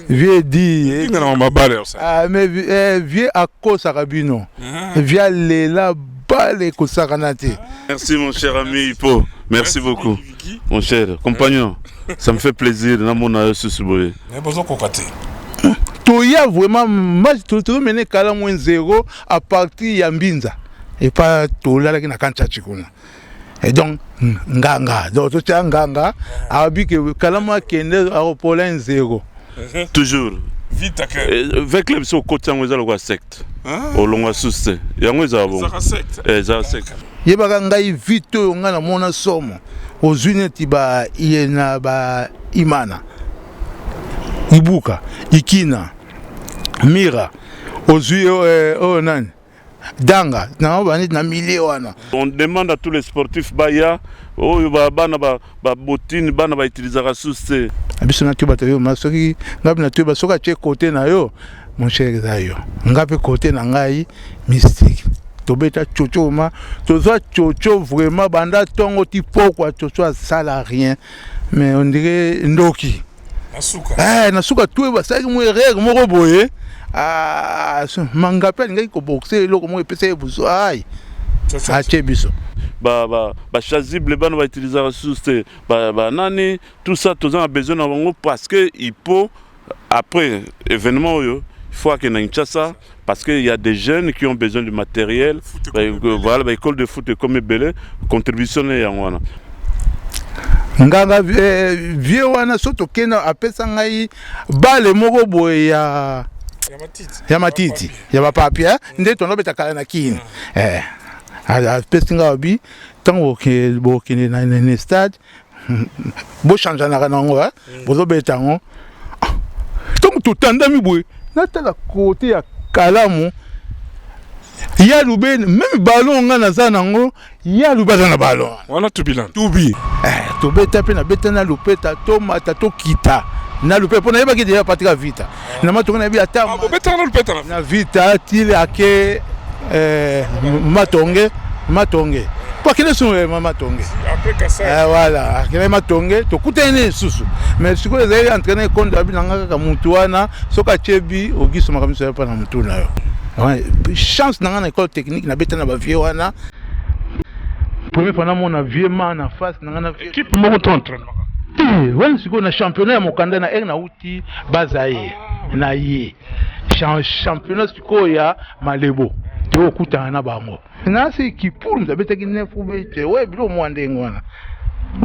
Vieux di Edinga na mabale osa. Ah mais eh, vieux akosaka bino. Vieux alela bale kosakana te. Merci mon cher ami Hippo. Merci beaucoup. Mon cher compagnon, ça me fait plaisir namona yo susu boye. Mais bozo koka te. Toya vraiment match tozomene kala moins 0 à partir ya Mbinza. Epa tolalaki na Kanchachi kuna. Et donc nganga donc totya nganga abi ke kalamu akende akopola un zero. Toujours. Vita ke. V club so okoti yango eza lokola secte. Olongwa susu te. Yango ezala bongo. Ezala secte. Yebaka ngai vite oyo ngai namona somo ozwi neti ba na ba imana ibuka ikina mira ozwi oyo nani danga na ba neti na milieu wana. On demande à tous les sportifs baya oyo ba bana ba ba bottine bana ba utilisaka susu te. Biso na toyeba toyo ma soki nga na toyeba soki atie côté na yo mon cher eza yo nga pe côté na ngai mystique tobeta chocho ma tozwa chocho vraiment banda tongo ti pokwa chocho asala rien mais on dirait ndoki na suka tu basalaki mwa erreur moko boye ah, manga mpe alingaki koboxe eloko moko epesa ye buso ai atie biso bachasible bana bautilisaka susu te banani tout ça toza na besoin na bango parce que il faut après événement oyo il faut akende na Kinshasa parce que il y a des jeunes qui ont besoin du matériel. Voilà, ba école de foot comme ebele contribution na yango wana. Nganga vieux wana so tokenda apesa ngai bale moko boye ya ya matiti ya bapapi nde tondobeta kala na kini apesi ngai abi ntango bokende na stade bochangeanaka na yango bozobeta yango ntango totandami boye natala kote ya kalamu ya lube meme ballon nga naza nango ya lube aza na ballon wana tubi tubi tobeta mpe nabeta na lupeta tomata tokita na lupeta mpo nayebaki deja patika vita na matonge nayebi ata obetaka na lupeta na vita tile ake matonge matonge po akende susu matonge voilà akende matonge tokutani ne lisusu mais sikoyo ezali entraîneur kondo abi nanga kaka mutu wana soki atie bi ogisomaka miso ya mpa na mutu na yo chance na nga na école technique nabeta na bavieux wana première fois namona vieux ma na face na nga na équipe moko to entraînement te wana sikoyo na championnat ya mokanda na ere nauti bazaye na ye championnat sikoyo ya malebo tokutana na bango nasi kipulu moto abetaki neuf ube oye biloko mwa ndenge wana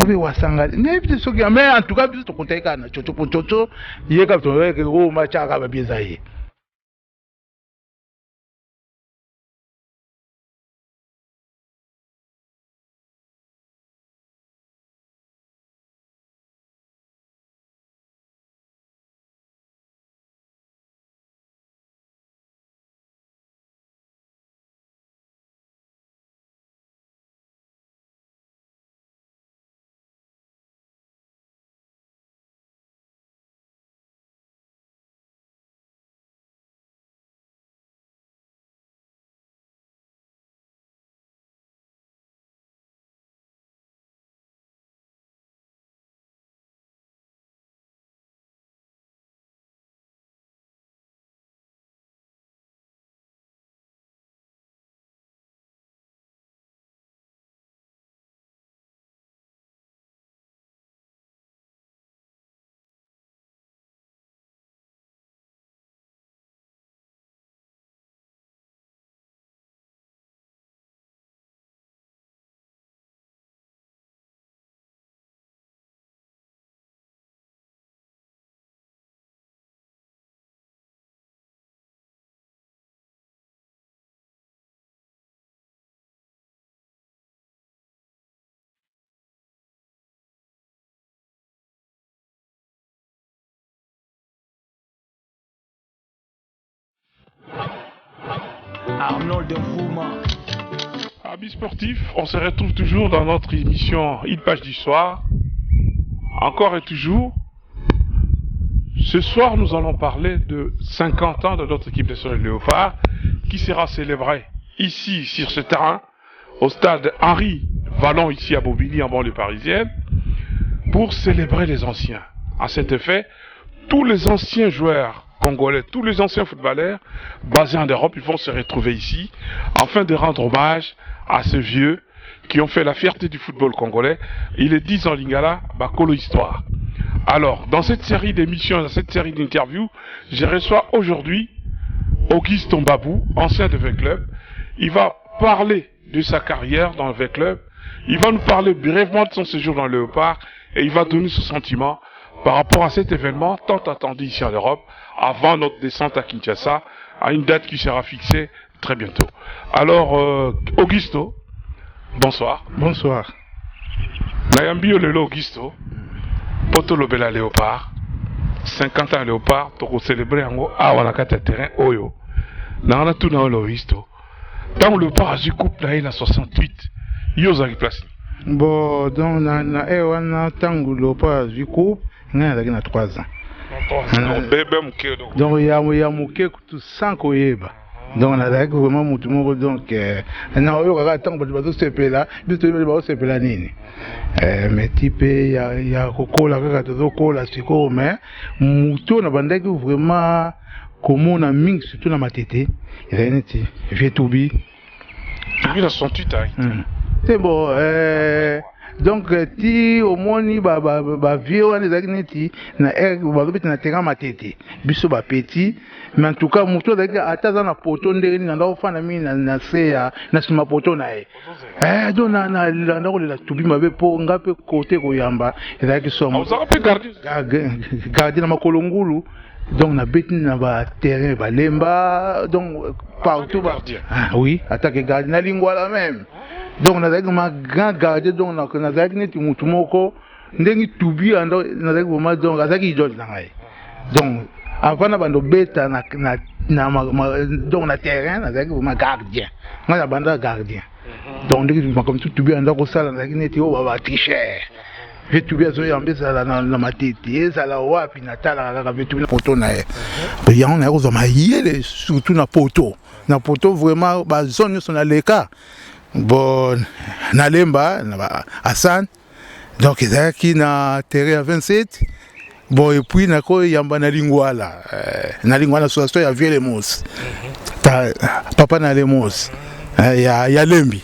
obe wasanga nayebi te soki mais en tout cas biso tokutaki kaka na coco po coco ye kaka toyeke oyo matyaka babi eza ye. Arnold Mvouma. Amis sportifs, on se retrouve toujours dans notre émission Une page du soir. Encore et toujours. Ce soir, nous allons parler de 50 ans de notre équipe nationale Léopard qui sera célébrée ici, sur ce terrain, au stade Henri Vallon, ici à Bobigny, en banlieue parisienne, pour célébrer les anciens. À cet effet, Tous les anciens joueurs congolais, tous les anciens footballeurs basés en Europe, ils vont se retrouver ici afin de rendre hommage à ces vieux qui ont fait la fierté du football congolais. Ils le disent en lingala, Bakolo Histoire. Alors, dans cette série d'émissions, dans cette série d'interviews, je reçois aujourd'hui Auguste Mbabu, ancien de V-Club. Il va parler de sa carrière dans le V-Club. Il va nous parler brièvement de son séjour dans le Léopard et il va donner son sentiment par rapport à cet événement tant attendu ici en Europe, avant notre descente à Kinshasa, à une date qui sera fixée très bientôt. Alors, Augusto, bonsoir. Bonsoir. Nayambi yo lelo Augusto, po tolobela Léopard, 50 ans Léopard, tokocélébrer yango awa na kati ya terrain oyo. Nanga natuna oyo Augusto, ntango Léopard azwi coupe na ye na 68, yo ozalaki place nini? Bon, donc na wana, ntango Léopard azwi coupe, ngai nazalaki na 3 ans. Donc bébé moke donc. Donc ya moke kutu sans koyeba. Donc nazalaki vraiment motu moko, donc na oyokaka ntango bato bazosepela, biso toyebi bazosepela nini. Mais ti mpe ya kokola kaka, tozokola sikoyo, mais motu oyo nabandaki vraiment komona mingi, surtout na Matete, ezali neti vieux Tubi. Tubi na 68 ayaki te. Te, bon, donc ti omoni bavieux wana ezalaki neti na aire bazobeta na terrain Matete, biso bapetits. Mais en tout cas, motu azalaki ata aza na poto ndenge nini, nanda kofanda mingi na se ya na nsima poto na ye. Donc nalanda kolela Tubi mabe, mpo nga mpe kote koyamba ezalaki somo. Ozalaka mpe gardien? Gardien na makolo ngulu. Donc nabeti na baterrain balemba, donc partout ba Gardien. Ah, oui, attaque gardien na Lingwala même. Donc nazalaki ma grand gardien. Donc nazalaki neti mutu moko ndenge Tubi ando, nazalaki vraiment, donc azalaki idole na ngai. Donc avant na bando beta na donc na terrain, nazalaki vraiment gardien. Ngai na banda gardien. Donc ndenge makambo tu Tubi anda kosala, nazalaki neti oyo batricheur. Vieux Tubi azoyamba, ezala na Matete, ezala wapi, natalaka kaka vieux Tubi na poto na ye. Yango naye kozwa mayele surtout na poto. Na poto vraiment, bazone nyonso naleka. Bon, nalemba na ba Hassan, donc ezalaki na terrain ya 27. Bon, et puis nakoyamba na Lingwala, na Lingwala, association ya vieux Lemos, papa na Lemos, ya Lembi.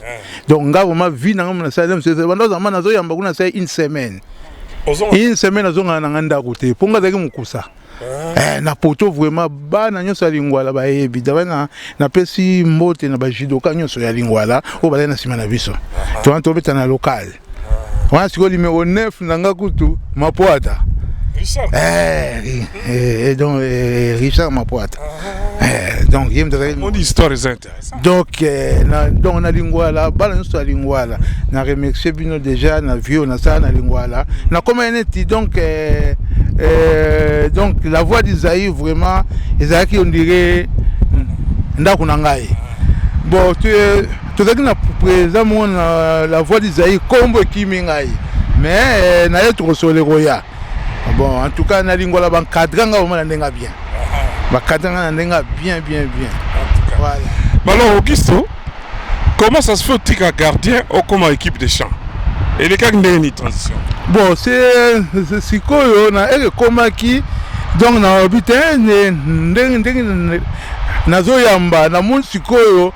Donc nga vraiment, vie na nga nasala Lemos, banda ozama nazoyamba kuna, nasala une semaine, une semaine azongana na nga ndako te, mpo nga azalaki mokusa. Na poto vraiment, bana nyonso ya Lingwala bayebi daba. Napesi mbote na bajudoka nyonso ya Lingwala oyo bazali na nsima na biso. Towana tobeta na local wana. Sikoyo numéro 9 na nga kutu Mapwata. Richard. Donc Richard Mapwata. Donc ye moto azalaki Mon histoire eza intéressant. Donc donc na Lingwala, bana nyonso ya Lingwala, na remercier bino déjà. Na vieux nasala na Lingwala, nakoma neti donc la Voix du Zaïre vraiment ezalaki on dirait ndako na ngai. Bon, tozalaki na président moko na la Voix du Zaïre, kombo ekimi ngai, mais naye tokosole koya. Bon, en tout cas na Lingwala baencadrer nga vraiment na ndenge bien, baencadrer nga na ndenge bien, bien, bien, voilà. Mais alors Augusto, comment ça se fait otika gardien okoma équipe de champ? Elekaki ndenge nini transition? Bon, c'est sikoyo na ere ekomaki, donc nalobi te ndenge nazoyamba, namoni sikoyo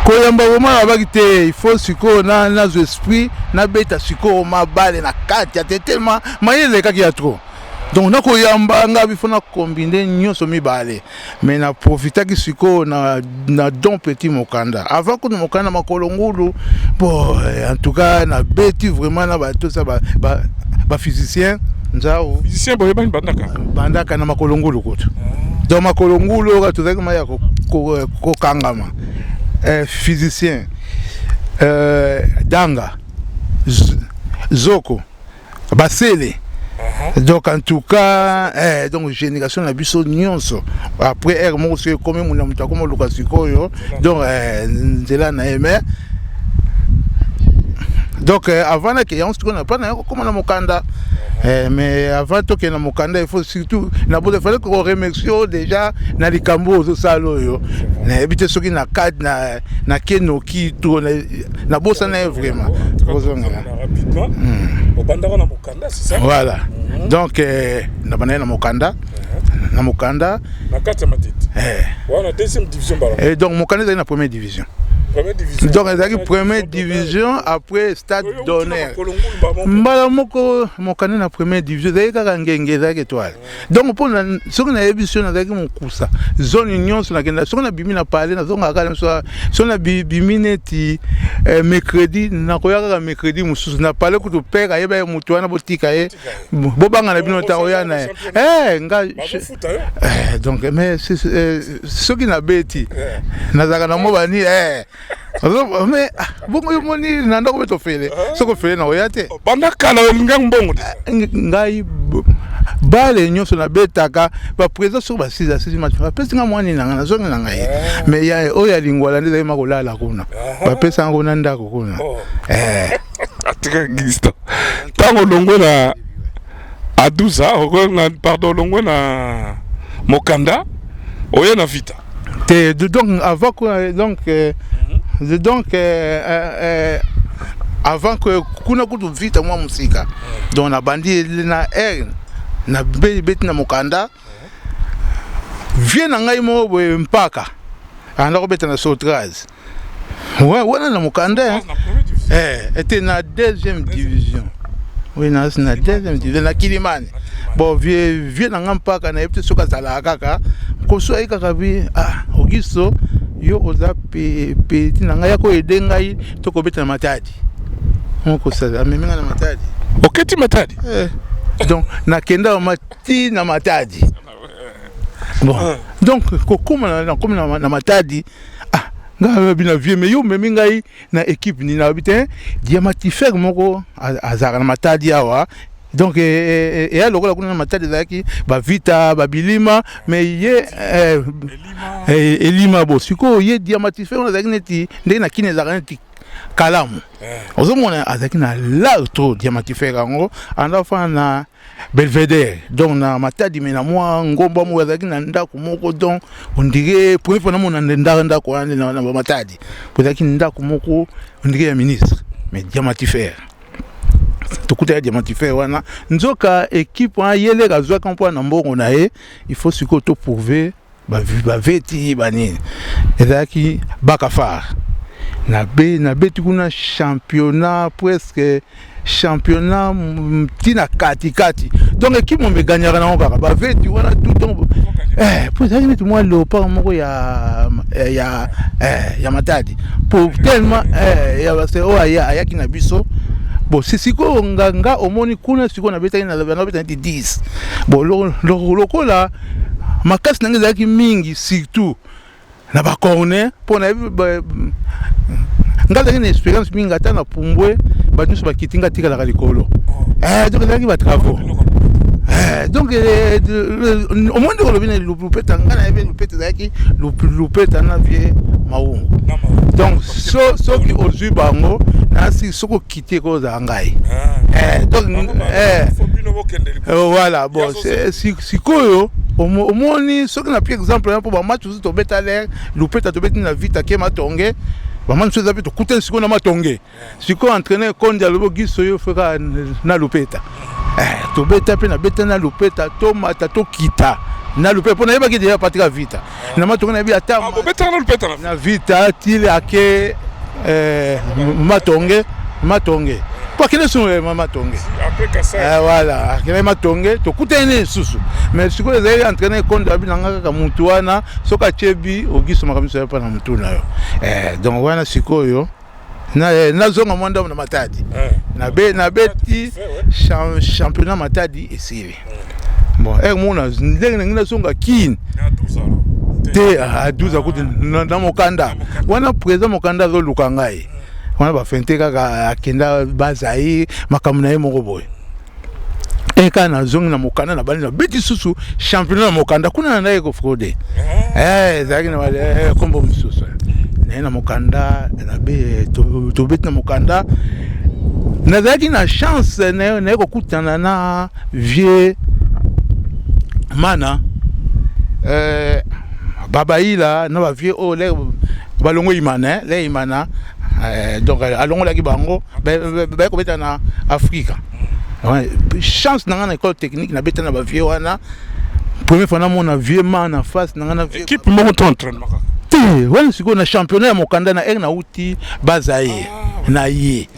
koyamba vraiment nalobaki te, il faut sikoyo nazwa esprit nabeta sikoyo mabale na kati ya te, tellement mayele elekaki ya trop. Donc nakoyamba nga bifo nakombine nyonso mibale. Mais naprofitaki sikoyo na don petit mokanda, avant kutu mokanda makolo ngulu. Bon, en tout cas nabeti vraiment na bato sa baphysicien nzau. Physicien boyebani bandaka? Bandaka na makolo ngulu kutu. Donc makolo ngulu oyo tozalaki maya kokangama, physicien, danga zoko basele. Donc en tout cas, donc génération na biso nyonso, après ere moko soki ekomi mona moto akoma oluka sikoyo, donc nzela na ye. Mais donc avant nake yango sikoyo na pa na kokóma na mokanda. Mais avant tokende na mokanda, il faut surtout na boza, fallait koremercier oyo déjà na likambo oyo ozosala oyo. Nayebi te soki na cadre na kenoki to nabosana ye vraiment kozongela. Rapidement. Obandaka na mokanda, c'est ça? Voilà. Donc nabandaki na mokanda, na mokanda. Na kati ya Matete. Wana deuxième division bala. Et donc mokanda ezalaki na première division. Première division. Donc ezalaki première division, après stade d'honneur. Mbala moko mokanda na première division, ezalaki kaka ngenge, ezalaki étoile. Donc mpona soki nayebi so nazalaki mokusa, zone nyonso nakenda. Soki nabimi na pale, nazongaka kaka so. Soki nabimi neti mercredi, nakoya kaka mercredi mosusu na pale. Kutu pere ayeba ye, motu wana botika ye, bobanga na bino ntango oya na ye. Nga donc, mais soki nabeti, nazalaka na mo bani, mais bongo yo moni na ndako mpe tofele, soki ofele na oya te. Banda kala olinga mbongo? Ngai bale nyonso nabetaka, baprésident soki basisi, asisi match, bapesi nga mwani na ngai, nazongi na ngai. Mais ya oyo ya lingwala nde ezali ma kolala kuna, bapesanga kuna ndako kuna. Atika Gisto, ntango olongwe na Aduza, pardon, olongwe na mokanda, oye na Vita? Te, donc avant, donc donc avant que kuna kutu Vita mwa mosika. Donc nabandi na r nabeti na mokanda. Vie na ngai moko boye, mpaka anda kobeta na Sotraz wana na mokanda, ete na deuxième division. Oui, na deuxième division na Kilimani. Bon, vie na nga mpaka, nayebi te soki azalaka kaka koso, aye kaka bi: "Ah, Augusto, yo oza petit na ngai, ya koyede ngai tokobeta na Matadi." Mokosala amemi ngai na Matadi. Oketi Matadi? Donc nakenda ti na Matadi. Bon, donc kokóma, nakomi na Matadi. Ah, ngai alobi na vie: "Mais yo omemi ngai na équipe nini?" Alobi: "Te, diamantifère moko azalaka na Matadi awa." Donc eya lokola kuna na Matadi ezalaki bavita, babilima, mais ye elima. Bo sikoyo ye diamantifère wana azalaki neti ndenge na kini ezalaka neti kalamu. Ozomona, azalaki na l'art trop. Diamantifère yango anda fana na Belvedere, donc na Matadi, me na mwa ngomba moko azalaki na ndako moko. Donc on dirait première fois namona ndako wana na Matadi, po ezalaki ndako moko on dirait ya ministre. Mais diamantifère, tokutaki diamantifère wana, nzoka équipe wana ye leka azwaka mpo na mbongo na ye. Il faut sikoyo toprouver baveti banini, ezalaki Bakafar. Nabeti kuna championnat, presque championnat ntina katikati. Donc équipe mo meganyaka nango kaka baveti wana tout. Donc po ezalaki neti mwa léopard moko ya Matadi, po tellement oyo ayaki na biso. Bon, si sikoyo nga omoni kuna sikoyo nabetaki, nabeta neti 10. Bon, lokola makasi na ngai ezalaki mingi surtout na bacorner, mpo nayebi nga azalaki na expérience mingi. Ata na pumbwe, bato nyonso bakiti, nga tikalaka likolo. Donc ezalaki batravaux. Donc omoni ndenge olobi na lupeta, nga nayebi lupeta ezalaki lupeta na vie Maungu. Donc soki ozwi bango nasi, soki okiti, ekozala ngai. Donc voilà. Bon, sikoyo omoni soki na pris exemple mpo bamatch mosusu tobeta lere lupeta, tobeti na Vita ke Matonge, bamatch mosusu eza mpe tokutani sikoyo na Matonge. Sikoyo entraîneur Kondi alobi: "Ogiso, yo feka na lupeta." Tobeta mpe, nabeta na lupeta, tomata tokita na lupeta, mpo nayebaki deja Patrik Vita na Matonge, nayebi ata na Vita tile ake Matonge, Matonge po akende so Matonge. Voilà, akende Matonge, tokutani ne lisusu. Mais sikoyo ezali entraîneur Kondo abi na nga kaka mutu wana, soki atie bi ogisomaka miso mpa na mutu na yo. Donc wana sikoyo nazonga mwa ndambo na Matadi, nabeti championnat Matadi esili. Bon, ere mona ndenge nangi nazonga Kini te, a 12 akuti na mokanda wana, président mokanda azoluka ngai wana, bafente kaka akenda bazai makambo na ye moko boye. E kaka nazongi na mokanda, na bandi nabeti susu championnat na mokanda kuna, na ndaki kofraude, ezalaki na kombo mosusu naye na mokanda. Tobeti na mokanda, nazalaki na chance naye kokutana na vieux Mana, babayila na bavieux oyo le balongo Imana, le Imana. Donc alongolaki bango, baye kobeta na Afrika. Chance na ngai na école technique, nabeta na bavieux wana. Première fois namona vieux ma na face na ngai na vieux. Équipe moko to entraînement kaka? Te, wana sikoyo na championnat ya mokanda na ere nauti bazaye na ye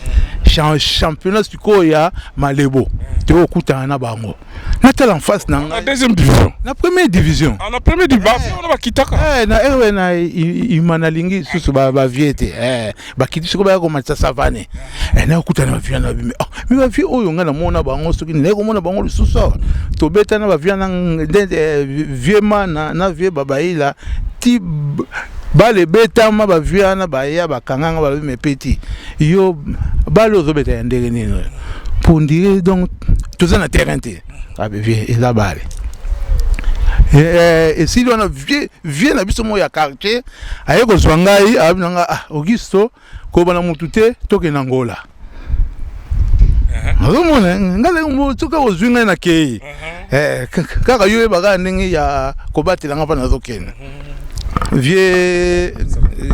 championnat sikoyo ya Malebo, toyokutana na bango, natala en face na na ngai. Deuxième division? Na première division. Ah, na première division, bavieux wana bakitaka? Eh, na ere na ima nalingi susu bavieux te. Eh, bakiti sikoyo, baya komatisa Savane. Eh, nakokutana bavieux na bimi. Oh, mais bavieux oyo ngai namona bango, soki naye komona bango lisusu awa, tobeta na bavieux na nde vieux mana na vieux babaila ti bale ebetama. Bavieux wana baya, bakanganga, balobi: "Mais petit, yo bale ozobeta ya ndenge nini oyo pour dire donc toza na terrain te?" Abe vieux, eza bale. Esili wana, vieux na biso moko ya quartier aye kozwa ngai, abi na nga: "Ah, Augusto, koba na mutu te, tokende na Ngola." Nazomona ngai soki ozwi ngai nakei. Kaka yo oyebaka ndenge ya kobatela nga mpa nazokende. Vieux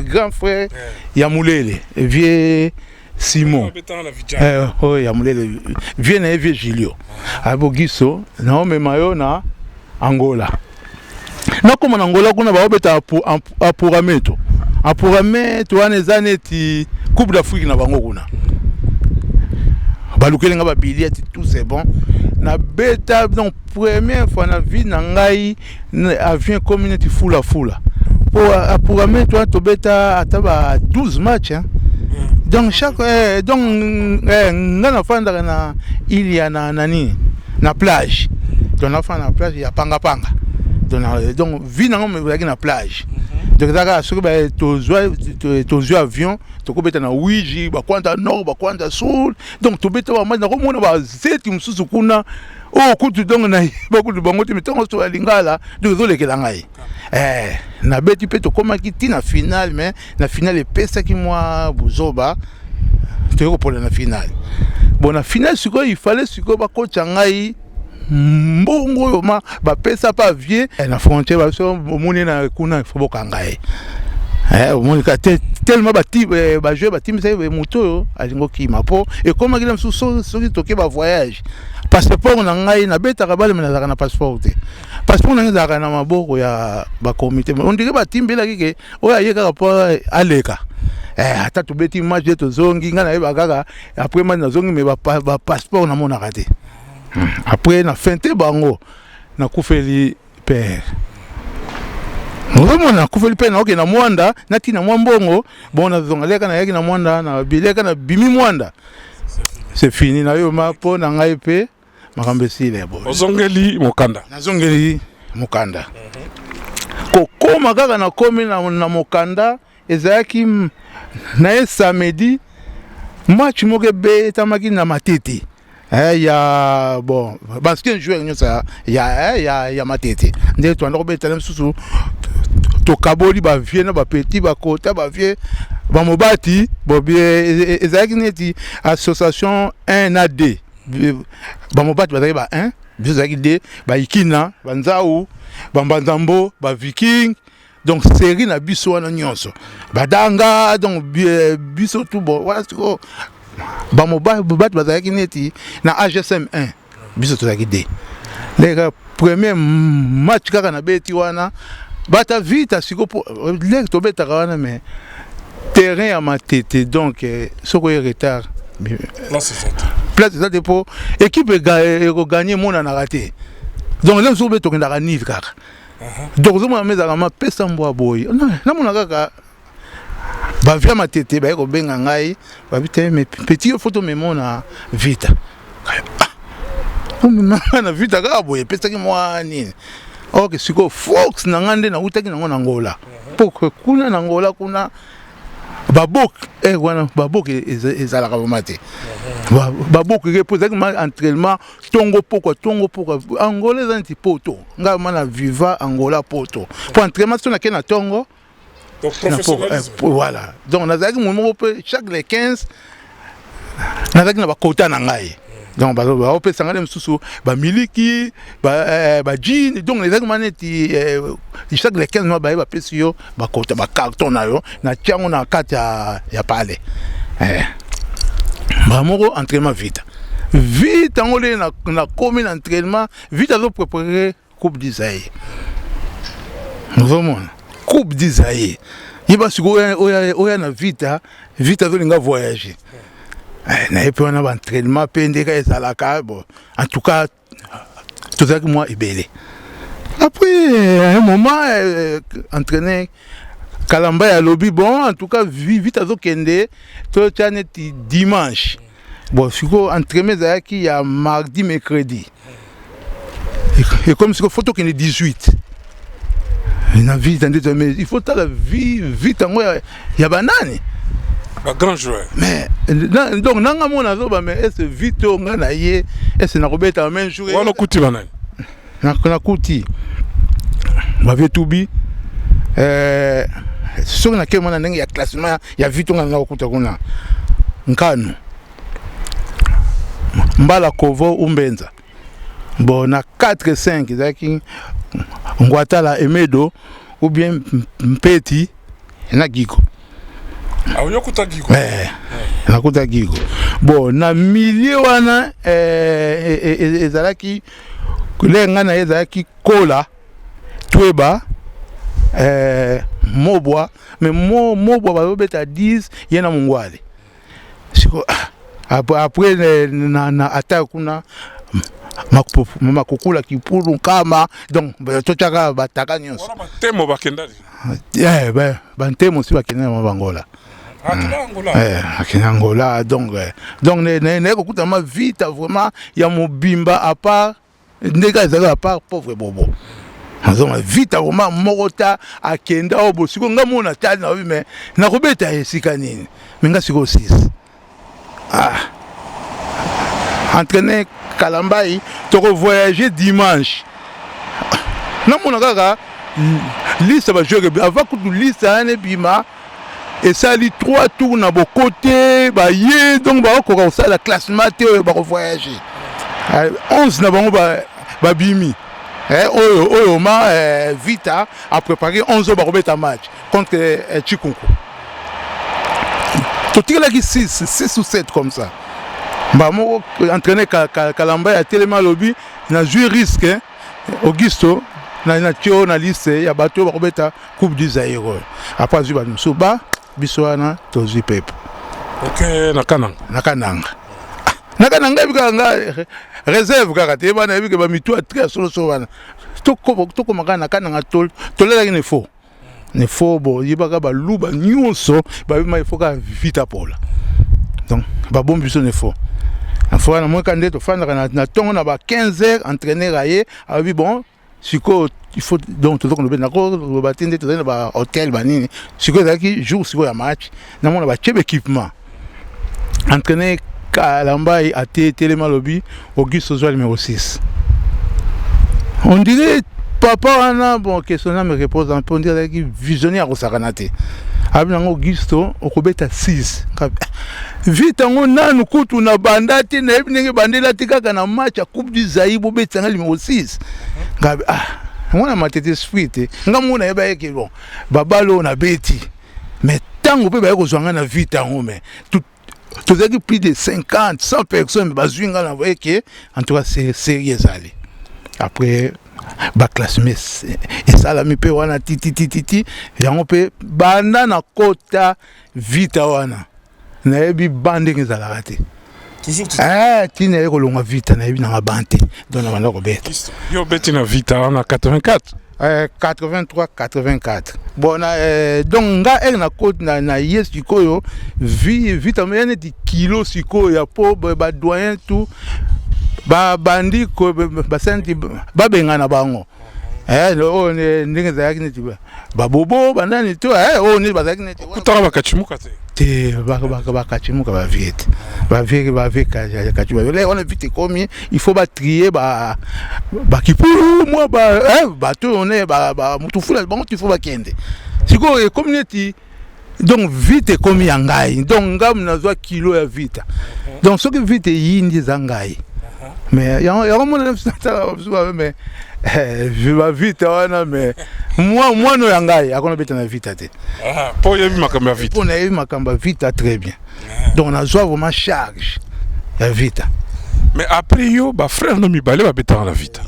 grand frère ya Mulele, vieux Simon. Babetanga na Vijana. Oyo ya Mulele, vieux na ye, vieux Julio abogiso, naomema yo na Angola. Nakóma na Angola, kuna baobeta apuramento. Apuramento wana eza neti Coupe d'Afrique na bango kuna. Balukeli nga babillets, tout c'est bon, nabeta. Donc première fois na vie na ngai avion ekomi neti fulafula po apuramento wana tobeta ata ba 12 match, hein. Donc chaque donc nga nafandaka na ile ya na nani, na plage. Donc nafanda na plage ya Pangapanga. Donc vie nango ezalaki na plage. Donc eza kaka soki tozwi avion, tokobeta na Wiji, bakwanda nord, bakwanda sul. Donc tobeta bamatch, nakomona bazeti mosusu kuna oyo kutu donc nayeba kutu bango te. Ntango so ya lingala, donc ezolekela ngai. Nabeti mpe, tokomaki ntina finale, mais na finale epesaki mwa buzoba, toyei kopola na finale. Bon, na finale sikoyo, ifale sikoyo bakotya ngai mbongo oyo ma bapesa pa vieux na frontière. Baso omoni na kuna, ifo bokanga ye. Omoni ka te, tellement bajoueur batimisaki moto oyo alingi okima, mpo ekomaki na mosusu soki toke bavoyage, passeport na ngai, nabetaka balema, nazalaka na passeport te. Passeport na ngai ezalaka na maboko ya bakomite. On dirait batimbelaki ke oyo aye kaka mpo aleka. Ata tobeti match ye, tozongi, ngai nayeba kaka après match nazongi, mais bapasseport namonaka te. Après na fin te, bango nakufeli père, ozomona, nakufeli mpe, naokende na Mwanda, natina mwa mbongo. Bon, nazonga leka, nayaki na Mwanda, na bileka, na bimi Mwanda, c'est fini na yo ma mpo na ngai mpe makambo esili ya boye. Ozongeli mokanda? Nazongeli mokanda. Kokóma kaka nakomi na mokanda, ezalaki na ye samedi, match moko ebetamaki na Matete ya bon parce joueur nyonso ya Matete nde toanda kobetala mosusu, tokaboli bavieux na bapetits, bakota bavieux bamobati. Bon, ezalaki neti association 1 na 2. Bamobati bazalaki ba 1, biso ezalaki 2, baikina, banzau, bambanzambo, baviking. Donc série na biso wana nyonso badanga. Donc biso tout bon wana sikoyo bamobati bazalaki neti na AGSM 1, biso tozalaki 2. Leka premier match kaka nabeti wana, bata vita siko po leke tobetaka wana, mais terrain ya Matete, donc soki oye retard, place eza te mpo équipe ekoganye emonanaka te. Donc le mosusu mpe tokendaka nil kaka. Donc ozomona ma ezalaka mapesa mbwa boye. Namona kaka bavieux Matete baye kobenga ngai, babi te: "Mais petit, yo faut tomema na Vita." Omema ngai na Vita kaka boye, epesaki mwa nini. Ok, sikoyo force na ngai nde nautaki nango na Ngola, mpo kuna na Ngola kuna baboke wana, baboke ezalaka vraiment te. Baboke ke mpo ezalaki ma entraînement ntongo pokwa, ntongo pokwa. Angola eza neti poto. Ngai ma na viva Angola poto, mpo entraînement so nake na ntongo. Voilà, donc nazalaki moto moko mpe chaque le 15 nazalaki na bakota na ngai. Donc baopesa ngai mosusu bamiliki, bajine. Donc ezalaki ma neti chaque le 15 mois baye bapesi yo bakota, bacarton na yo, natia yango na kati ya pale. Mbala moko entraînement Vita. Vite yango nde nakomi na entraînement, vite azoprépare Coupe du Zaïre. Ozomona Coupe du Zaïre, yeba sikoyo oya na Vita, Vita azolinga voyager naye mpe wana baentraînement mpe ndeka ezalaka. Bon, en tout cas tozalaki mwa ebele. Après un moment, entraîneur Kalamba alobi: bon, en tout cas vite azokende, totya neti dimanche. Bon, sikoyo entraînement ezalaki ya mardi, mercredi. Ekomi sikoyo faut tokende 18 na Vita nde, mais il faut tala vite yango ya banani. Bagrand joueur. Mais donc nanga mona azoba, mais ese vite oyo nga na ye, ese nakobeta même jour? Wana okuti banani? Nakuti bavieux Tubi. Soki nakei mona ndenge ya classement ya vite, nga na kokuta kuna Nkanu, Mbala, Kovo, Umbenza. Bon, na 4 5 ezalaki Ngwatala, Emedo ou bien Mpeti na Giko. Oyokuta Giko? Eh, nakuta Giko. Bon, na milieu wana ezalaki le ngai na ye, ezalaki Kola, Tweba, Mobwa. Mais Mobwa bazobeta 10, ye na Mongwale. Siko après na ata kuna Makukula, Kipulu, Nkama. Donc totyaka bataka nyonso. Batemo bakendaki? Bantemo si bakenda na Bangola. Akenda Angola. Donc naye kokutama Vita vraiment ya mobimba, à part ndenge ezalaki, à part pauvre Bobo. Azonga Vita vraiment moko ta akenda oyo. Bo sikoyo nga mona tali na obi, mais nakobeta esika nini? Mais nga sikoyo 6. Ah, entraîneur Kalambai, tokovoyage dimanche. Namona kaka liste bajoueur avant kutu liste wana ebima, esali 3 tours na bokote baye. Donc bakokoka kosala classement te oyo bakovoyage. 11 na bango babimi oyo ma Vita a préparé 11 oyo bakobeta match contre Chikunku. Totikelaki 6, 6 ou 7 comme ça. Moko entraîneur Kalamba ya telemi, alobi: nazwi risque, Augusto, na tie oyo na liste ya bato oyo bakobeta Coupe du Zaïre oyo. Après azwi bato mosusu, ba biso wana tozwi pepe. Ok, na Kananga? Na Kananga, na Kananga. Yebi kaka nga réserve kaka te, yeba nayebi ke bamitu ya très solosolo wana. Tokoma kaka na Kananga, tolelaki ne fo. Bo yebaka baluba nyonso babima, ifo kaka Vita pola. Donc babombi biso ne fo fo wana. Moka nde tofandaka na ntongo na ba 15 heures, entraîneur aye, alobi: bon, sikoyo il faut donc toza koloba, nakoloba te nde tozali na bahotel banini. Sikoyo ezalaki jour sikoyo ya match, namona batie baéquipement. Entraîneur Kalambai ate telema, alobi: Auguste, ozwa numéro 6. On dirait papa wana, bon, que son âme repose un peu, on dirait azalaki visionnaire, akosakana te. Abi nango: Augusto, okobeta 6. Vite yango nanu kutu na banda te, nayebi ndenge bandela te, kaka na match ya Coupe du Zaïre bobetisanga numéro 6. Ngabi: ah, mwana Matete, esprit te. Nga moko nayeba eke bon, babale oyo nabeti, mais ntango mpe baye kozwa nga na vite yango, mais tozalaki plus de 50, 100 personnes, bazwi nga na eke. En tout cas série ezali après baclassement esalami mpe wana tititititi yango mpe. Banda na kota Vita wana, nayebi ba ndenge ezalaka te. Ntina ye kolongwa Vita, nayebi nanga ban te. Donc na banda kobeta. Yo obeti na Vita wana 84? 83, 84. Bon, na, donc nga ere na koti na ye sikoyo Vita ya neti kilo sikoyo ya po badoyen tout babandi basali neti babengana bango. Oyo ndenge ezalaki neti babobo banani to oyo neti bazalaki neti. Okutaka bakachimuka te? Te, bakachimuka bavieux te, bavieux, bavieux Kachimuka wana. Vite ekomi il faut batrier bakipulu mwa bato oyo ne mutu fula bango, il faut bakende. Sikoyo ekomi neti donc vite ekomi ya ngai. Donc ngai nazwa kilo ya Vita. Donc soki vite eyindi, eza ngai. Mais yango mona natala biso, mais bavita wana, mais mwana oyo ya ngai akona beta na Vita te. Mpo oyebi makambo ya Vita. Mpo nayebi makambo ya Vita très bien. Donc nazwa vraiment charge ya Vita. Mais après yo, ba frère no mibale babetaka na Vita,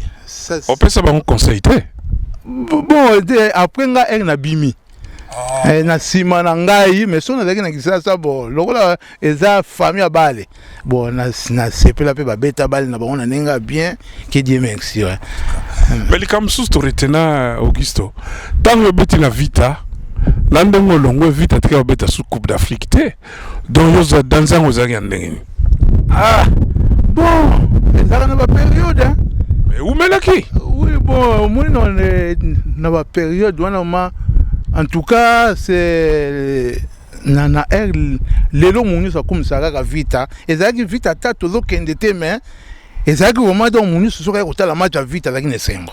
opesa bango conseil te? Bon, après nga ere nabimi, na nsima na ngai, mais so nazalaki na Kisasa, bon, lokola eza famille ya bale, bon, nasepela mpe babeta bale na bango na ndenge ya bien, que Dieu merci, ouais. Mais likambo mosusu toretena, Augusto, ntango obeti na Vita, na ndenge olongwe Vita, tika obeta su Coupe d'Afrique te, donc yo ozwa danzango ozalaki ya ndenge nini? Ah bon, ezalaka na bapériode, hein. Mais umelaki. Oui, bon, omoni na bapériode wana ma, en tout cas, c'est na aire lelo mo nyonso akumisaka kaka Vita. Ezalaki Vita, ata tozokende te, mais ezalaki vraiment, donc mo nyonso soki aye kotala match ya Vita azalaki na esengo.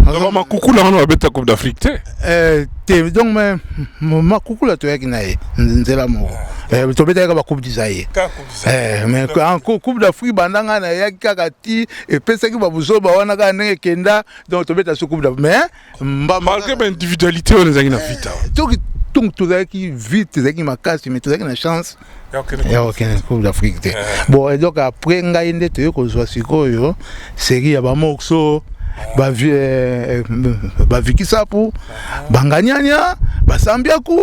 Donc Makukula wana babeta Coupe d'Afrique te? Te, donc Makukula toyaki na ye nzela moko, tobetaki kaka bacoupe du Zaïre, mais en Coupe d'Afrique, banda ngai nayaki kaka ti epesaki babuzoba wana kaka ndenge ekenda, donc tobeta so Coupe d'Afrique, mais malgré baindividualité wana ezalaki na Vita. Toki ntongo tozalaki vite, ezalaki makasi, mais tozalaki na chance ya kokende Coupe d'Afrique te. Bon, et donc après ngai nde toyei kozwa sikoyo série ya bamokso, bavikisapu, banganyanya, basambiaku,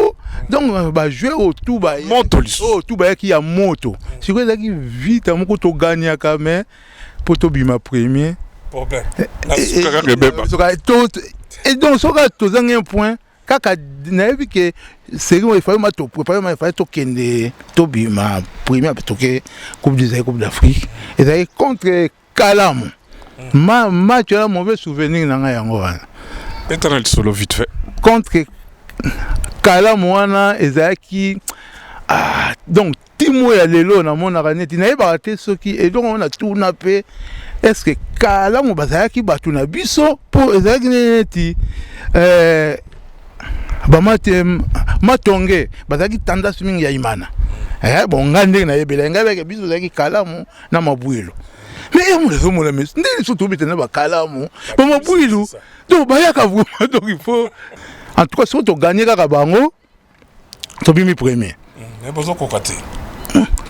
donc bajoueur oyo tu moto lisusu. Oyo tu bayaki ya moto. Sikoyo ezalaki Vita moko toganyaka, mais mpo tobima premier, problème na suka kaka ebeba. Et donc soki tozangi un point kaka, nayebi ke série oyo efali ma topréparé ma, efali tokende tobima premier, toke Coupe du Zaïre, Coupe d'Afrique ezalaki contre Kalamu. Ma match wana, mauvais souvenir na ngai yango wana. Beta na lisolo vite fait. Contre Kalamu wana ezalaki, ah, donc team oyo ya lelo namonaka neti nayebaka te soki eloko wana tuna mpe, est ce que Kalamu bazalaki bato na biso? Mpo ezalaki neti bamate matonge bazalaki tendance mingi ya Imana. Bon, ngai ndenge nayebela ngai bake biso ozalaki Kalamu na Mabwilu, mais yango nazomona mais ndenge so tobeta na bakalamu, bamabwilu, donc bayaka vraiment. Donc il faut, en tout cas, soki toganye kaka bango, tobimi premier. Mais bozokoka te.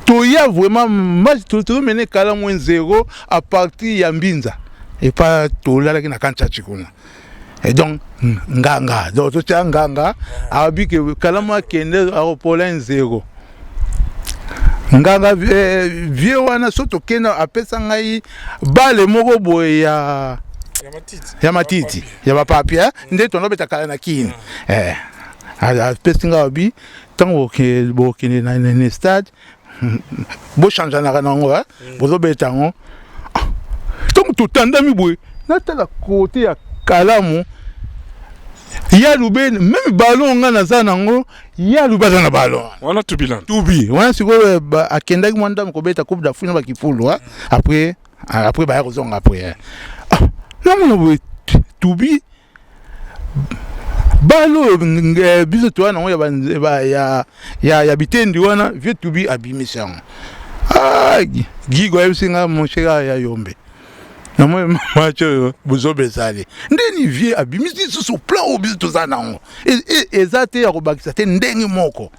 Toya vraiment match, tozomene Kalamu 1-0 à partir ya Mbinza epa tolalaki na Kanchachi kuna. Et donc nganga, donc totya nganga abi ke Kalamu akende akopola 1-0. Nganga vieux wana, so tokende, apesa ngai bale moko boye ya matiti ya bapapie nde tondobeta kala na Kini. Apesi ngai, abi ntango bokende na stade, bochangeanaka nango, bozobeta yango. Ntango totandami boye, natala kote ya Kalamu ya lube, même ballon nga naza nango, ya lube aza na ballon. Wana tubila. Tubi wana sikoyo akendaki mwa ndambo kobeta Coupe d'Afrique na bakipulu, après baya kozonga. Après namona boye tubi bale oyo biso toya nango ya bitendi wana, vieux tubi abimisi yango. Gigo ayebisi nga: "Mon cher ya yombe, namoni match oyo bozoba ezali ndeni, vieux abimisi lisusu plan oyo biso toza nango, eza te ya kobakisa te ndenge moko."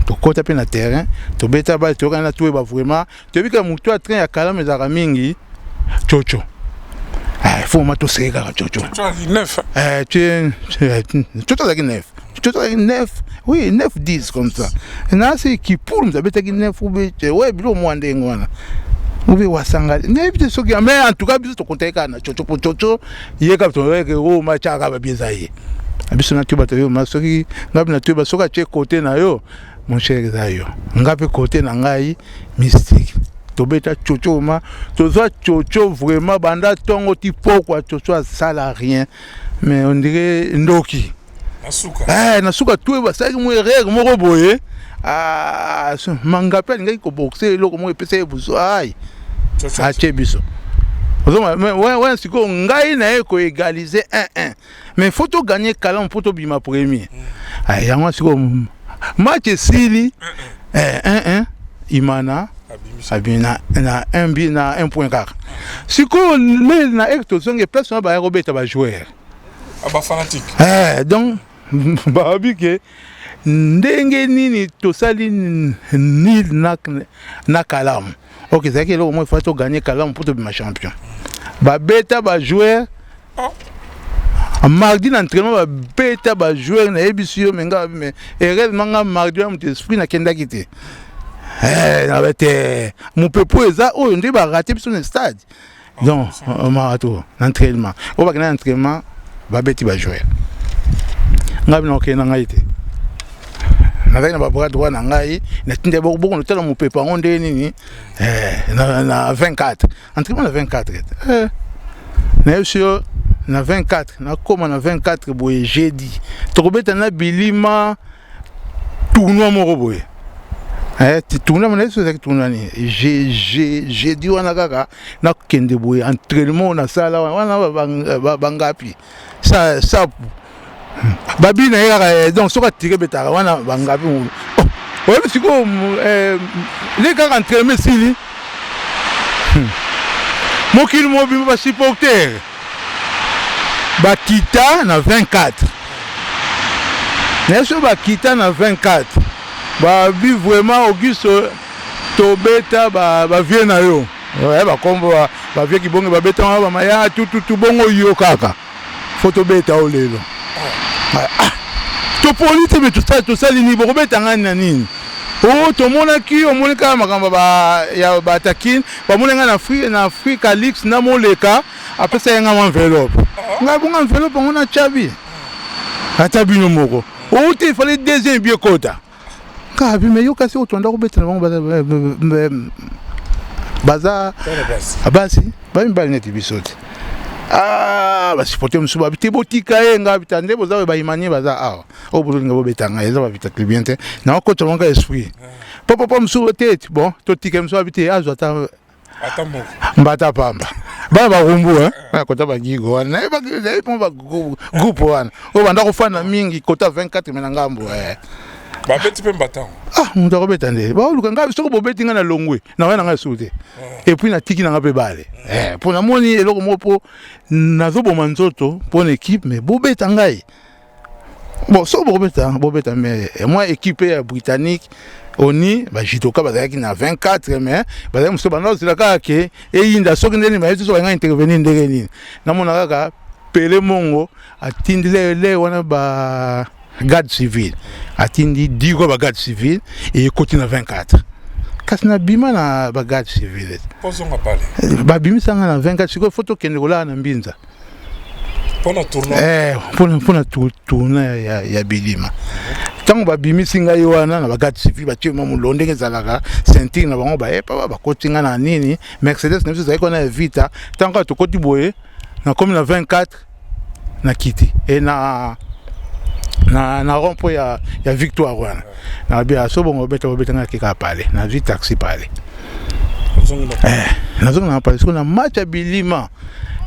Tokɔta mpe na terrain, tobeta bale, toyokani na toyeba vraiment, toyebi kaka motu ya train ya Kalamu ezalaka mingi Coco, faut ma toseke kaka Coco. Neuf. Coco azalaki neuf, Coco azalaki neuf, oui, 9, 10 comme ça. Nasi Kipulu moto abetaki neuf ube we biloko mwa ndenge wana ube wasanga, nayebi te soki, mais en tout cas biso tokontaki kaka na Coco, po Coco ye kaka toyeke oyo matyaka kaka babi eza ye. Biso na toyeba, toyeba ma soki ngai na toyeba soki atie kote na yo, mon cher, eza yo, nga mpe kote na ngai mystique. Tobeta Coco ma, tozwa Coco vraiment banda ntongo ti pokwa, Coco asala rien, mais on dirait ndoki. Na suka. Na suka tu basalaki mo erreur moko boye, manga mpe alingaki koboxe eloko moko epesa ye buso, ai atie biso. Wana sikoyo ngai na ye koégaliser 1-1, mais faut toganye Kalamu mpo tobima premier. Yango sikoyo match esili 1-1, Imana abimi na 1 bi na 1 point kaka. Sikoyo le na eke tozongi place wana, baya kobeta bajoueur. Bafanatique. Donc babi ke Ndenge nini tosali nil na, na Kalamu? Ok, ezalaki eloko moko ifai toganye Kalamu mpo tobima champion. Babeta bajoueur oh. Mardi na entraînement, babeta bajoueur, nayebisi yo. Me nga, mais heureusement nga mardi wana moto esprit nakendaki te. Eh, nabe te, mopepo eza oyo nde barate biso na stade. Donc marato na entraînement oyo bakenda na entraînement, babeti bajoueur. Ngai bina okende na ngai te, nazalaki na babras droit na ngai, natinda boko notala mopepe yango ndenge nini. Eh, na 24 entraînement, na 24, eh, nayebisi yo, na 24 nakóma na 24 boye, jeudi tokobeta na Bilima tournoi moko boye. Eh, tournoi na biso ezalaki tournoi nini? Jeudi wana kaka nakende boye entraînement nasala wana, bangapi sapu babi na ye kaka. Eh, donc soki atire betaka wana bangapi, oh, oyebi sikoyo nde kaka entraînement esili, mokili mobimba basupporter bakita na 24 na biso, bakita na 24, babi vraiment: "Auguste, tobeta bavieux na yo, bakombo bavieux Kibonge, babeta wana bamaya tututu, bongo yo kaka fo tobeta o lelo." Ah, topoli te, me tosali nini? Bokobeta ngai na nini? O tomonaki, omoni kaka makambo ya batakine, bamoni ngai na Afrika Lix na moleka, apesa ye ngai mwa enveloppe. Ngai bongo enveloppe yango natyabi ata bino moko outi, ifale deuxième bie kota kaka bi. Me yo kasi otonda kobetela bango, baza basi bamibali neti biso te. Ah, basupporter mosusu babi te, botika ye. Ngai bita nde boza oyo bayimanie baza awa oyo bozolinga bobeta ngai, eza babita bien te, nakokota bango esprit po papa mosusu te. Bon, totika mosusu babi te, azwa ata mbata pamba. Bana barumbu kota bagigo wana, nayebi mpo bagroupe wana oyo banda kofanda mingi kota 24 me na ngambo. Babeti mpe mbatango. Ah, moto akobeta nde baoluka ngai. Soki bobeti ngai na longwe, na ngai na ngai esuku te. Et puis natiki na ngai mpe bale mpo namoni eloko moko mpo nazoboma nzoto mpo na équipe. Mais bobeta ngai, bon, soki bokobeta, bobeta. Mais mwa équipe ya britannique oni bajudoka bazalaki na 24, mais bazalaki mosusu banda kozela kaka ke eyinda. Soki ndeni bayebi, soki balinga intervenir ndenge nini, namona kaka Pele Mongo atindi le wana ba garde civile, atindi diko ba garde civile, ekoti na 24. Kasi nabima na bagarde civile, babimisanga na 24. Sikoyo fo tokende kolala na Mbinza mpona tournoi ya Bilima. Ntango babimisi ngai wana na bagarde civile, batie mwa molongo ndenge ezalaka, ceinture na bango, bayepa, bakoti ngai na nini, Mercedes na biso ezalaki wana ya Vita. Ntango kaka tokoti boye, nakomi na 24, nakiti e na rond point ya Victoire wana, nabi so bongo bobeta, bobeta ngai keka pale, nazwi taxi pale, nazongi na pale. Soki na match ya Bilima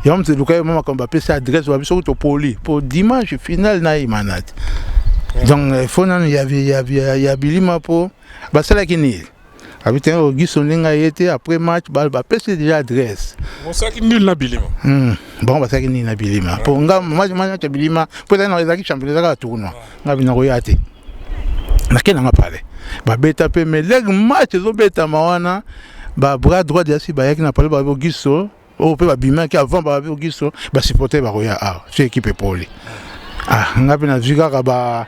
yango, moto eluka ye mwa makambo, bapesi adresse, babi soki topoli po dimanche final na Imana te. Donc il faut nanu ya Bilima mpo basalaki nini, abi te Auguste ndenge aye te après match, bapesi déjà adresse. Osalaki nul na Bilima? Bango basalaki nini na Bilima mpo nga match ya Bilima mpo ezalaki champion, ezalaka tournoi, nga bina koya te, nake nanga pale, babeta mpe. Mais lege match ezobetama wana, babras droit yasi bayaki na pale, babi Auguste oyo mpe babimaki avant, babi Auguste, basupporter bakoya awa so équipe epoli. Ah, nga mpe nazwi kaka ba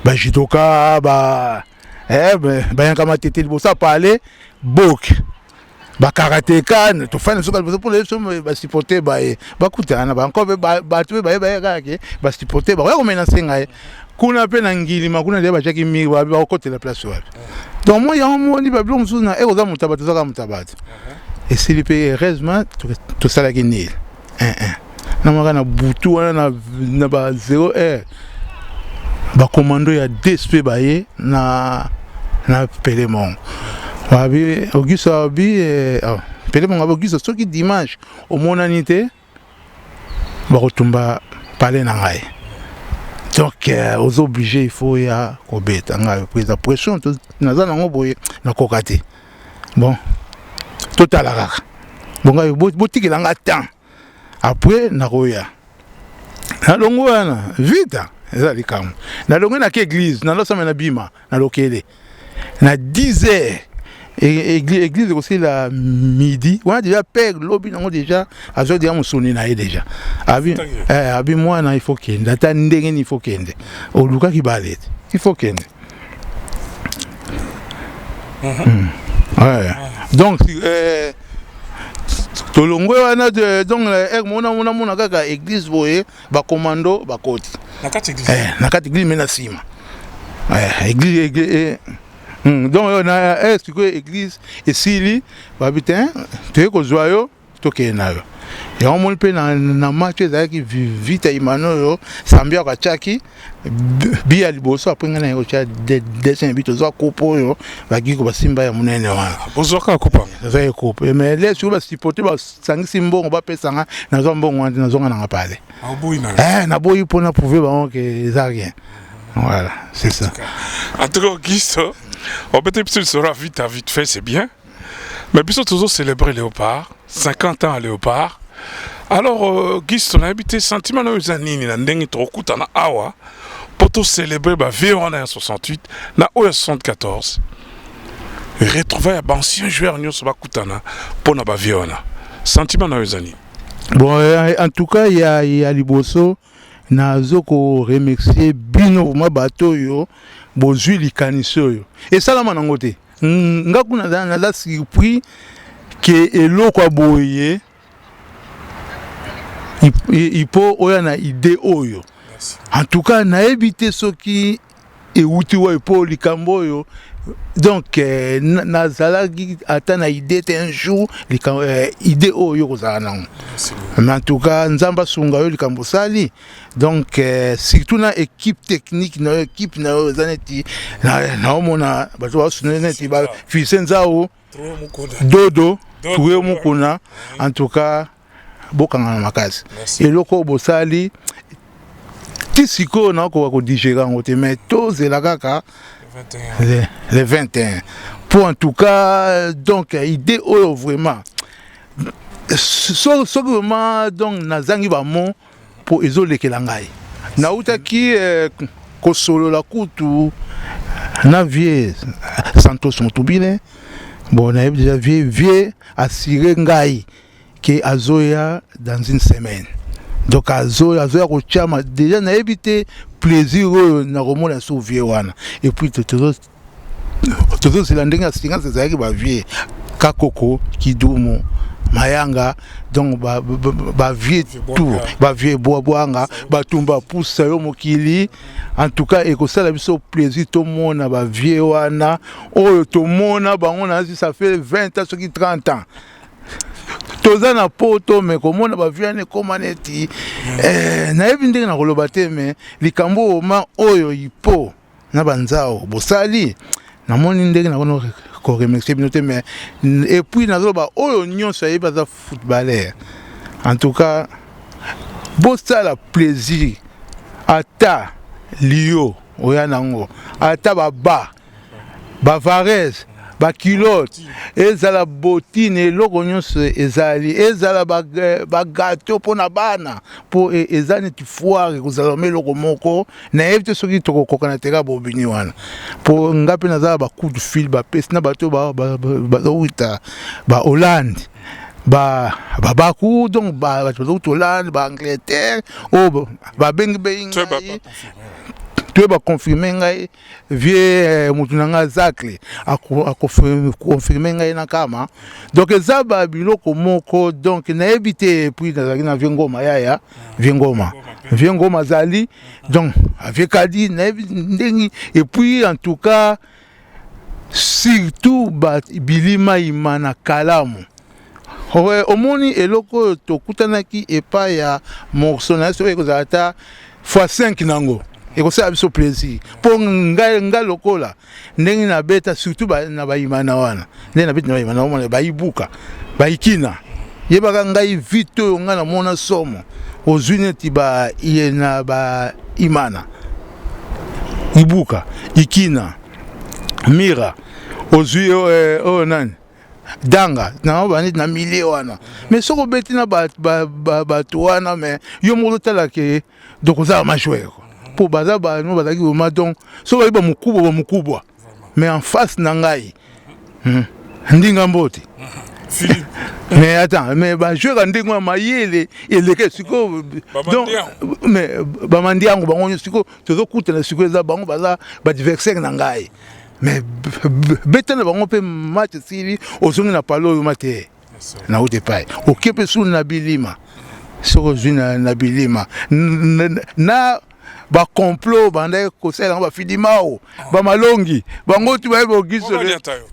bajudoka ba bayanga matete liboso apale boke, bakarateka, tofandi soka liboso mpona biso basupporter baye bakutana na bango mpe bato mpe baye baye kaka ke basupporter bakoya komenase ngai kuna mpe na Ngilima kuna nde batiaki mire, babi bakokotela place wapi. Donc moi yango moni babiloko mosusu na ere oza moto ya bato, ozaka moto ya bato, esili mpe. Heureusement tosalaki nil 1-1 namaka na butu wana na ba 0 heure, bacommando ya DSP baye na Pele Mongo, babi Auguste, babi oh, Pele Mongo, Auguste, soki dimanche omonani te, bakotumba pale na ngai. Donc oza obligé, il faut ya kobeta ngai po eza pression naza nango boye, nakoka te. Bon, totala kaka. Bon, ngai botikela nga temps, après nakoya nalongo wana vita. Eza likambo. Nalongwe nake église, nalosama na bima, nalokele. Na 10 heures église ekosila midi wana déjà père lobi nango déjà azwa déjà mosuni na ye déjà abi eh, abi mwana il faut kende ata ndenge nini il faut kende olukaki bale te il faut kende. Ouais. Donc tolongwe wana donc heure mona mona mona kaka église boye, bacommando bakoti na kati église. Na kati église, me na nsima église. Donc na sikoyo église esili, babi te toye kozwa yo, tokende na yo. Yango moni mpe na match ezalaki Vita Imana oyo Sambiako atiaki bi ya liboso, après ngai na ye kotya deuxième bi, tozwa coupe oyo bakiko basimba ya monene wana. Bozwaka coupe? Nazwaki coupe, mais le sikoyo basupporter basangisi mbongo, bapesanga, nazwa mbongo wana te, nazonga nanga pale. Naboyi mpona prouver bango ke eza rien. Voilà, c'est ça. En tout cas, Auguste, on peut être sera vite à vite fait, c'est bien, mais biso toujours célébrer Léopard, 50 ans à Léopard. Alors Auguste, nayebi te sentiment na oyo eza nini na ndenge tokokutana awa mpo tocélébrer bavieux wana ya 68 na oyo ya 74, retrouvailles ya baancien joueur nyonso bakutana mpo na bavieux wana. Sentiment na oyo eza nini? Bon, en tout cas ya liboso, nazo koremercier bino vraiment, bato oyo bozwi likanisi oyo esalama nango te. Nga kuna naza surpris ke eloko ya boye ipo oya na idée oyo. En tout cas nayebi te soki ewuti wapi, mpo likambo oyo donc nazalaki ata na idée te un jour idée oyo kozala nango. Mais en tout cas Nzambe asunga yo likambo osali. Donc surtout na équipe technique na yo, équipe na yo eza neti naomona bato basuna neti bafise nzau dodo Toure Mukuna. En tout cas bokangana makasi. Eloko oyo bosali ti sikoyo nakoka kodigérer yango te, mais tozela kaka le 21 pour en tout cas donc idée oyo vraiment soki vraiment donc nazangi bamo mpo ezolekela ngai. Nautaki kosolola kutu na vieux Santos Motubile. Bon, nayebi déjà vieux assuré ngai ke azoya dans une semaine, donc azoya kotiama déjà. Nayebi te plaisir oyo nakomona so vieux wana. Et puis tozozela ndenge assurance ezalaki, bavieux Kakoko, Kidumu, Mayanga, donc bavieux tout, bavieux Bwanga, Batumba, Pusa yo mokili. En tout cas ekosala biso plaisir tomona bavieux wana oyo tomona bango na ça fait 20 ans soki 30 ans toza na poto, me komona bavieux wana ekóma neti nayebi ndenge na koloba te. Me likambo oma oyo ipo na banzao bosali, namoni ndenge nakona koremercier bino te. Mais et puis nazoloba oyo nyonso ayebi aza footballeur, en tout cas bosala plaisir, ata lio oya nango, ata baba bavarese, baculotte, ezala botine, eloko nyonso ezali, ezala bagâteau mpona bana, mpo eza neti foire ekozala ma eloko moko. Nayebi te soki tokokoka na teka bobini wana, mpo nga mpe naza bacoup de fil bapesi na bato bazowuta bahollande, babaku, donc bato bazowuta Hollande, baangleterre oyo babengi bengi ngai toye baconfirme ngai. Vieux motu na ngai Zacle akonfirme ngai na kama. Donc eza babiloko moko, donc nayebi te. Et puis nazalaki na vieux Ngoma, yaya vieux Ngoma, vieux Ngoma azali, donc vieux Kadi, nayebi ndenge. Et puis en tout cas surtout bilima ima na kalamu, omoni eloko oyo tokutanaki epai ya morceau na ye, soki ekozala ata fois 5 nango ekosala biso plaisir, mpo ngai nga lokola ndenge nabeta surtout na bayimana wana, ndenge nabeti na bayimana, omona bayibuka bayikina, yebaka ngai vite oyo ngai namona somo ozwi neti ba na baimana, ibuka, ikina, mira, ozwi oyo nani, danga na baneti na milieu wana. Mais soki obeti na bato wana, mais yo moko ozotala ke donc ozala majoueur. Mpo baza bango bazalaki vraiment, donc soki bayebi bamokubwa bamokubwa, mais en face na ngai, Ndinga mbote. Mais attends, mais bajoueur ndenge wana, mayele eleke sikoyo. Donc mais bamandiango bango nyonso sikoyo tozokutana sikoyo, eza bango baza baadversaire na ngai, mais beta na bango mpe match esili, ozongi na palo oyo ma te, nauti epai oke mpe sulu na bilima. Soki ozwi na bilima na bacomplot bandaki kosala yango, bafidimao, bamalongi, bango tu bayebi Ogiso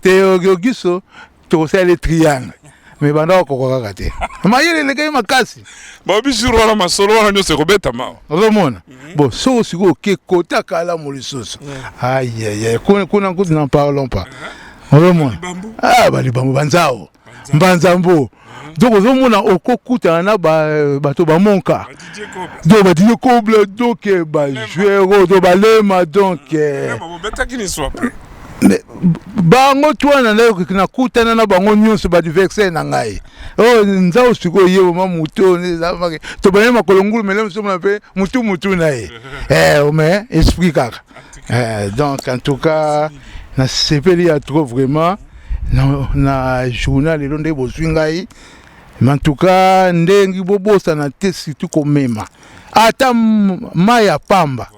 te. Ogiso tokosala triangle, mais banda kokoka kaka te, mayele elekaki makasi. Babisur wana, masolo wana nyonso ekobetama. Ozomona, bon, soki sikoyo oke kota kalamu lisusu, ayaya, kuna kutu n'en parlons pas. Ozomona, ah, balibambo, banzao, mbanzambo. Donc ozomona okokutana na bato bamonka, donc badidie Koble, donc bajoueur oyo, donc balema, donc mais bango tu wana nakutana na bango nyonso, baadversaire na ngai oyo nzao. Sikoyo ye ma motu tobane makolo ngulu, mele mosomona mpe mutu mutu na ye, mais esprit kaka. Donc en tout cas nasepeli ya trop vraiment na journal lelo nde bozwi ngai. Mais en tout cas ndenge bobosana te, surtout komema ata mai ya pamba,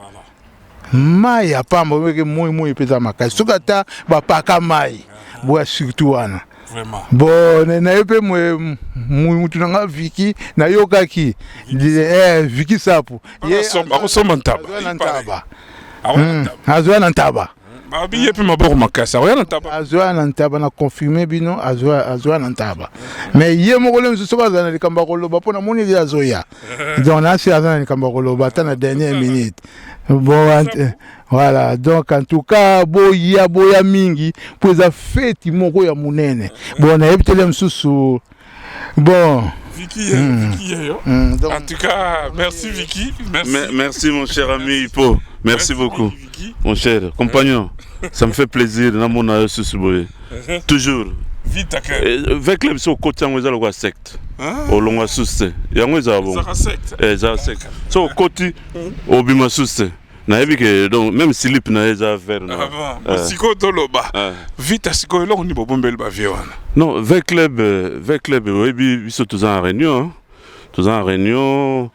mai ya pamba omeke moi moi mpenza makasi, soki ata bapaka mai boya, surtout wana. Bon, naye mpe mutu na nga Viki, nayokaki Viki Sapu. Akosomba ntaba. Na ntaba, azwa na ntaba. Babi ye mpe maboko makasi, akoya na ntaba. Azwa na ntaba, na confirme bino, azwa na ntaba. Mais ye moko le mosusu soki azala na likambo ya koloba, mpo namoni ete azoya, donc nasi aza na likambo ya koloba ata na dernière minute. Bon, voilà, donc en tout cas boya, boya mingi mpo eza feti moko ya monene. Bon, nayebi tele mosusu, bon. Vicky, Vicky Yeyo. Donc, en tout cas, merci Vicky. Merci. Merci mon cher ami Hippo. Merci, merci beaucoup. Vicky. Mon cher compagnon, ça me fait plaisir. Namona susu toujours. Vite. Avec les biso okoti yango eza lokola secte. Olongwa susu te. Yango ezala bongo. Ezala secte. So okoti, obima susu te. Nayebi ke donc même slip na ye eza vert. Na sikoyo toloba vite, sikoyo eloko nini bobombeli bavieux wana? Non, V Club, V Club, oyebi biso toza en réunion, toza en réunion,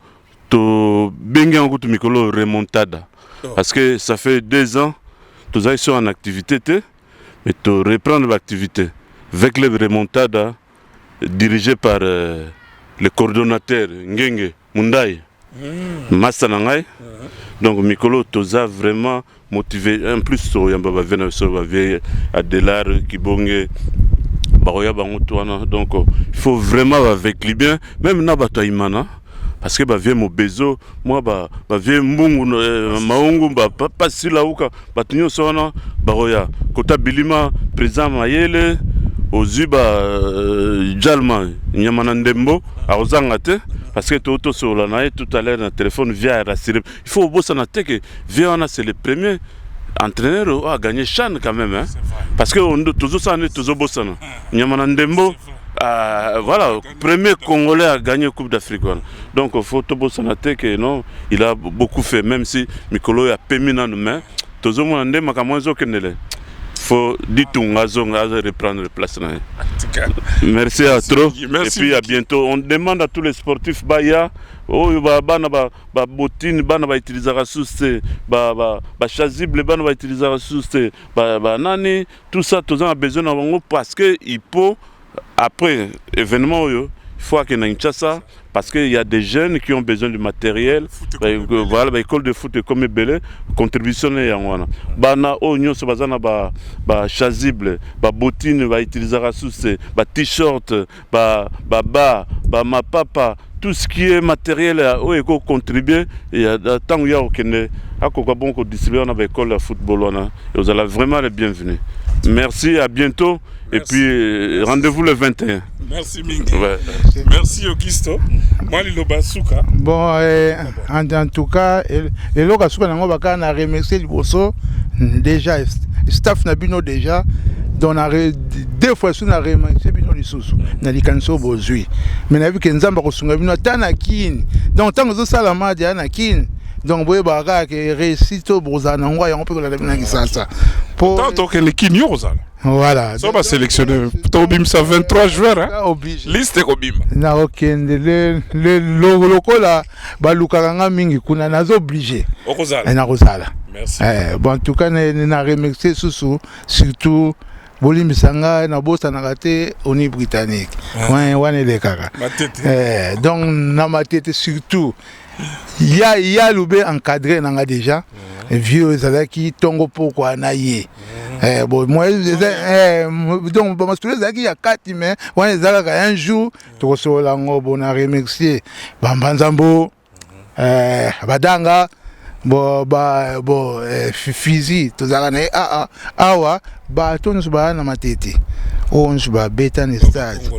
tobengi yango kutu mikolo remontada, parce que ça fait 2 ans tozali so en activité te, mais to reprendre l'activité. V Club remontada dirigé par le coordonnateur Ngenge Mundai, masta na ngai. Donc mikolo toza vraiment motivé. En plus toyamba bavieux na biso, bavieux Adelar Kibonge, bakoya bango to wana. Donc il faut vraiment avec bien même na bato ya Imana, parce que bavieux Mobezo, mwa bavieux Mbungu, Maungu, Bapasilauka, bato nyonso wana bakoya. Kota Bilima, président Mayele, ozwi ba Jalma nyama na ndembo, akozanga te, parce que to tosolola na ye tout à l'heure na téléphone via rassuré. Il faut obosana te ke vieux wana, c'est le premier entraîneur oyo a gagné CHAN quand même, hein? Parce que tozosala nde tozobosana nyama na ndembo. Voilà, premier Congolais à gagner Coupe d'Afrique wana. Donc faut tobosana te ke non, il a beaucoup fait, même si mikolo oyo apemi nanu, mais tozomona nde makambo ezokendele, faut ditunga azonga, azo reprendre place na ye. Merci à trop. Merci. Et puis à bientôt. On demande à tous les sportifs baya oyo bana babotine, bana bautilisaka susu te, bachasuble, bana bautilisaka susu te, banani, tout ça, toza na besoin na bango, parce que il faut après événement oyo, il faut akende na Kinshasa, parce qu'il y a des jeunes qui ont besoin du matériel. Voilà, baécole de foot ekomi ebele, contribution na yango wana. Bana oyo nyonso baza na bachasuble, babotine bautilisaka susu te, bat-shirt, baba, bamapapa, tout ce qui est matériel oyo ekocontribue ntango ya kokende, akoka bon kodistribue wana baécole ya football wana, ozala vraiment le bienvenu. Merci, à bientôt. Merci. Et puis rendez-vous le 21. Merci mingi. Ouais. Merci Augusto. Moi liloba suka. Bon, en tout cas eloko suka nango baka na remercier liboso déjà staff na bino déjà, donc na deux fois su na remercier bino lisusu na likanisi oyo bozwi, mais nayebi ke Nzambe akosunga bino ata na Kini. Donc ntango ozosalama dia na Kini, Donc boyebaka kaka ke réussite oyo bokozala na yango, yango mpe kolanda bino na Kisasa. Po tokende Kini, yo kozala. Voilà. So basélectionne, tobimisa 23 joueurs, hein? Obligé. Liste ekobima. Nakokende lokola balukaka nga mingi kuna, naza obligé. Okozala. Nakozala. Merci. Bon, en tout cas na remercier susu, surtout bolimbisa ngai, nabosanaka te oni britannique wana elekaka. Matete. Donc na Matete surtout ya lube encadré na nga déjà, vieux ezalaki ntongo pokwa na ye. Bon, moi donc bamasolo ezalaki ya kati, mais wana eza kaka un jour tokosolola yango. Bon, na remercier bambanzambo, badanga bo ba bo fizi tozalaka na ye aa awa, bato nyonso baya na Matete oyo nyonso babeta na stade,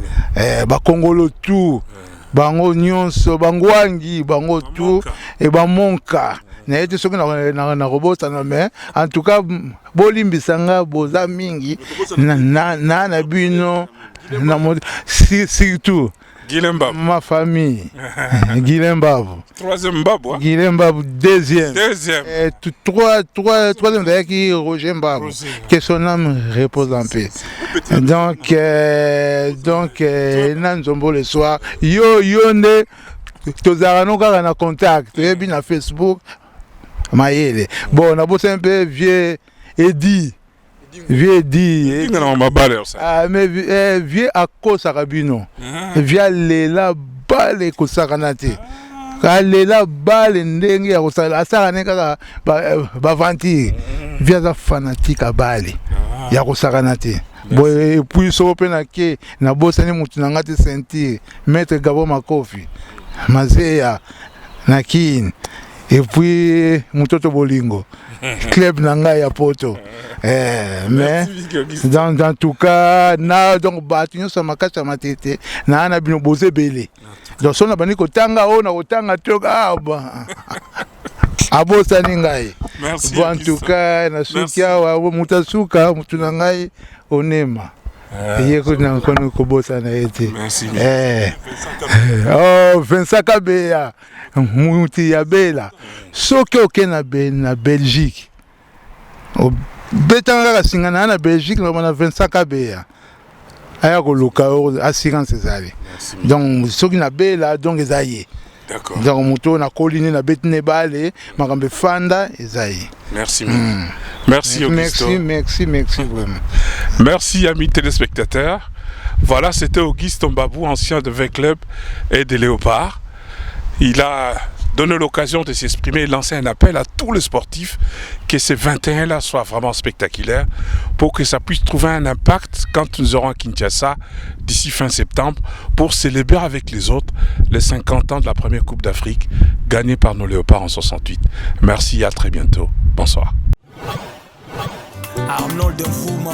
bakongolo tout, bango nyonso, bangwangi, bango tout e bamonka naye te soki nakobosana, mais en tout cas bolimbisa nga, boza mingi na bino na surtout Guilhem Babu. Ma famille, Guilhem Babu. Troisième Babu, hein? Guilhem Babu, deuxième. Deuxième. Trois, troisième ezalaki Roger Mbabu. Roger. Que son âme repose en paix. Donc na nzombo le soir, yo yo nde tozalaka no kaka na contact, toyebi na Facebook mayele. Bon, nabosani mpe vieux Edi, vieux Edi. Dinga na mabale osa. Ah, mais vieux akosaka bino, vieux alela bale ekosakana te, alela bale ndenge ya kosala, asalaka ne kaka baventure. Vieux aza fanatique ya bale ya kosakana te. Boye, et puis soko mpe nake nabosani motu na nga te, ceinture maître Gabo Makofi Mazeya na Kini, et puis Mototo Bolingo club na ngai ya poto. Mais dans tout cas na donc bato nyonso ya makasi ya Matete naa na bino, boza ebele. Donc so na bandi kotanga oyo na kotanga te, ah, bon, abosani ngai. Merci. Bon, en tout cas nasuki awa. Moto asuka, motu na ngai onema ye kuna, kono kobosana ye te. Merci. Oh, Vincent Kabeya, muti ya bela, soki oke na Belgique, obetanga kaka singa na ya na Belgique, na Vincent Kabeya aya koluka yo, assurance ezali. Donc soki nabela, donc eza ye. Donc moto oyo nakoli nde nabeti ne bale, makambo efanda, eza ye. Merci. Merci, Augusto. Merci, merci, merci vraiment. Merci, amis téléspectateurs. Voilà, c'était Auguste Mbabou, ancien de V-Club et de Léopard. Il a donné l'occasion de s'exprimer et lancer un appel à tous les sportifs que ces 21-là soient vraiment spectaculaires pour que ça puisse trouver un impact quand nous aurons à Kinshasa d'ici fin septembre pour célébrer avec les autres les 50 ans de la première Coupe d'Afrique gagnée par nos Léopards en 68. Merci et à très bientôt. Bonsoir. Arnold Mvuma.